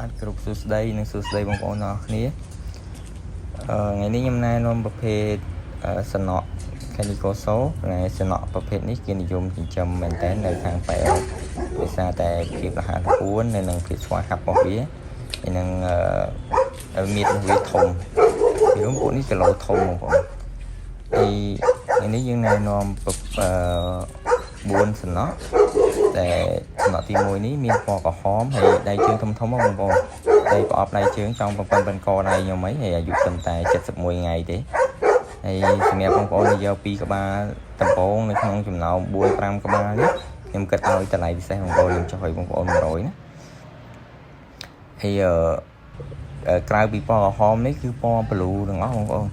បាទគ្រប់សួស្តីនិងសួស្តីបងប្អូនទាំងអស់គ្នាថ្ងៃនេះខ្ញុំណែនាំប្រភេទសំណក់ Cane Corso ដែលសំណក់ប្រភេទនេះគេនិយមចិញ្ចឹមមែនតើនៅខាងប៉ែអឺរ៉ុបដោយសារតែភាពរហ័សរហួននិងភាពស្វាហាប់របស់វាហើយនឹងមៀតរបស់វាធំពីរួមពួកនេះគីឡូធំបងប្អូនហើយថ្ងៃនេះយើងណែនាំ4សំណក់តែសំណក់ទី1នេះមានពណ៌ក្រហមហើយដៃជើងធំធំបងប្អូនដៃប្រអប់ដៃជើងចង់ប៉ុនប៉ុនកដៃខ្ញុំអីហើយអាយុត្រឹមតែ71ថ្ងៃទេហើយសម្រាប់បងប្អូនដែលយកពីក្បាលដំបងនៅក្នុងចំណោម4 5ក្បាលនេះខ្ញុំគិតឲ្យតម្លៃពិសេសបងប្អូនខ្ញុំចុះឲ្យបងប្អូន100ណាហើយអឺក្រៅពីពណ៌ក្រហមនេះគឺពណ៌ blue ទាំងអស់បងប្អូន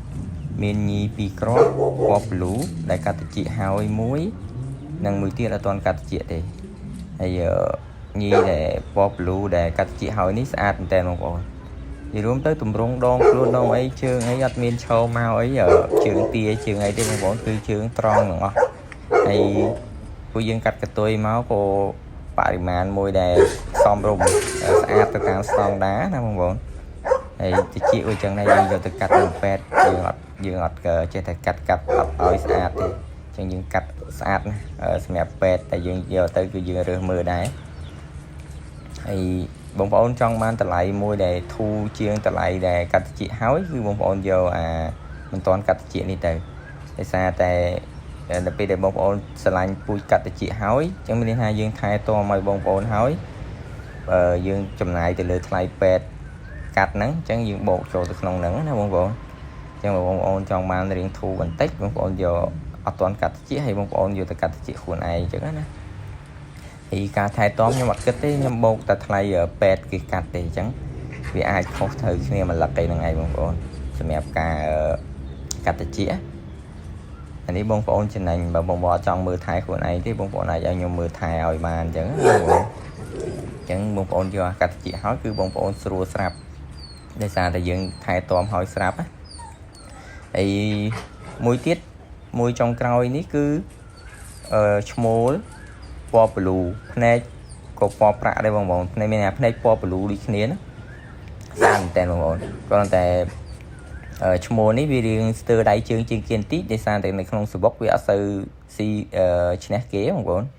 មានញីពីរគ្រាប់ពណ៌ blue ដែលកាត់តិចហើយមួយនិងមួយទៀតអត់ទាន់កាត់តិចទេហើយញីដែលពណ៌ blue ដែលកាត់តិចហើយនេះស្អាតមែនតើបងប្អូននិយាយរួមទៅតម្រងដងខ្លួនដងអីជើងអីអត់មានឈរមកអីជើងទាជើងអីទេបងប្អូនគឺជើងត្រង់ទាំងអស់ហើយពួកយើងកាត់កតុយមកក៏បរិមាណមួយដែលសមរម្យស្អាតទៅតាមស្តង់ដារណាបងប្អូនហើយតិចអញ្ចឹងដែរយើងយកទៅកាត់នៅពេទ្យយើងអត់ចេះតែកាត់កាត់អត់ឲ្យស្អាតទេអញ្ចឹងយើងកាត់ស្អាតណាសម្រាប់ពេទ្យតែយើងយកទៅគឺយើងរើសមើលដែរហើយបងប្អូនចង់បានតម្លៃមួយដែលធូរជាងតម្លៃដែលកាត់តិចហើយគឺបងប្អូនយកអាមិនទាន់កាត់តិចនេះទៅដោយសារតែដល់ពេលដែលបងប្អូនស្រឡាញ់ពូជកាត់តិចហើយអញ្ចឹងមានន័យថាយើងថែទាំឲ្យបងប្អូនហើយបើយើងចំណាយទៅលើថ្លៃពេទ្យកាត់ហ្នឹងអញ្ចឹងយើងបូកចូលទៅក្នុងហ្នឹងណាបងប្អូនអញ្ចឹងបងប្អូនចង់បានរៀងធូរបន្តិចបងប្អូនយកអត់ទាន់កាត់តិចហើយបងប្អូនយកទៅកាត់តិចខ្លួនឯងអញ្ចឹងណាហើយការថែទាំខ្ញុំអត់គិតទេខ្ញុំបូកតែថ្លៃពេទ្យគេកាត់ទេអញ្ចឹងវាអាចខុសត្រូវគ្នាមួយលឹកអីហ្នឹងឯងបងប្អូនសម្រាប់ការកាត់តិចអានេះបងប្អូនចំណេញបើបងប្អូនអត់ចង់មើលថែខ្លួនឯងទេបងប្អូនអាចឲ្យខ្ញុំមើលថែឲ្យបានអញ្ចឹងណាបងប្អូនអញ្ចឹងបងប្អូនយកកាត់តិចហើយគឺបងប្អូនស្រួលស្រាប់ដោយសារតែយើងថែទាំហើយស្រាប់ណាហើយមួយទៀតមួយចុងក្រោយនេះគឺឈ្មោលពណ៌ blue ភ្នែកក៏ពណ៌ប្រាក់ដែរបងប្អូនភ្នែកមានភ្នែកពណ៌ blue ដូចគ្នាណាស្អាតមែនតើបងប្អូនគ្រាន់តែឈ្មោះនេះវារៀងស្ទើរដៃជើងជាងគេបន្តិចដោយសារតែនៅក្នុងសបុកវាអត់សូវស៊ីឈ្នះគេបងប្អូន។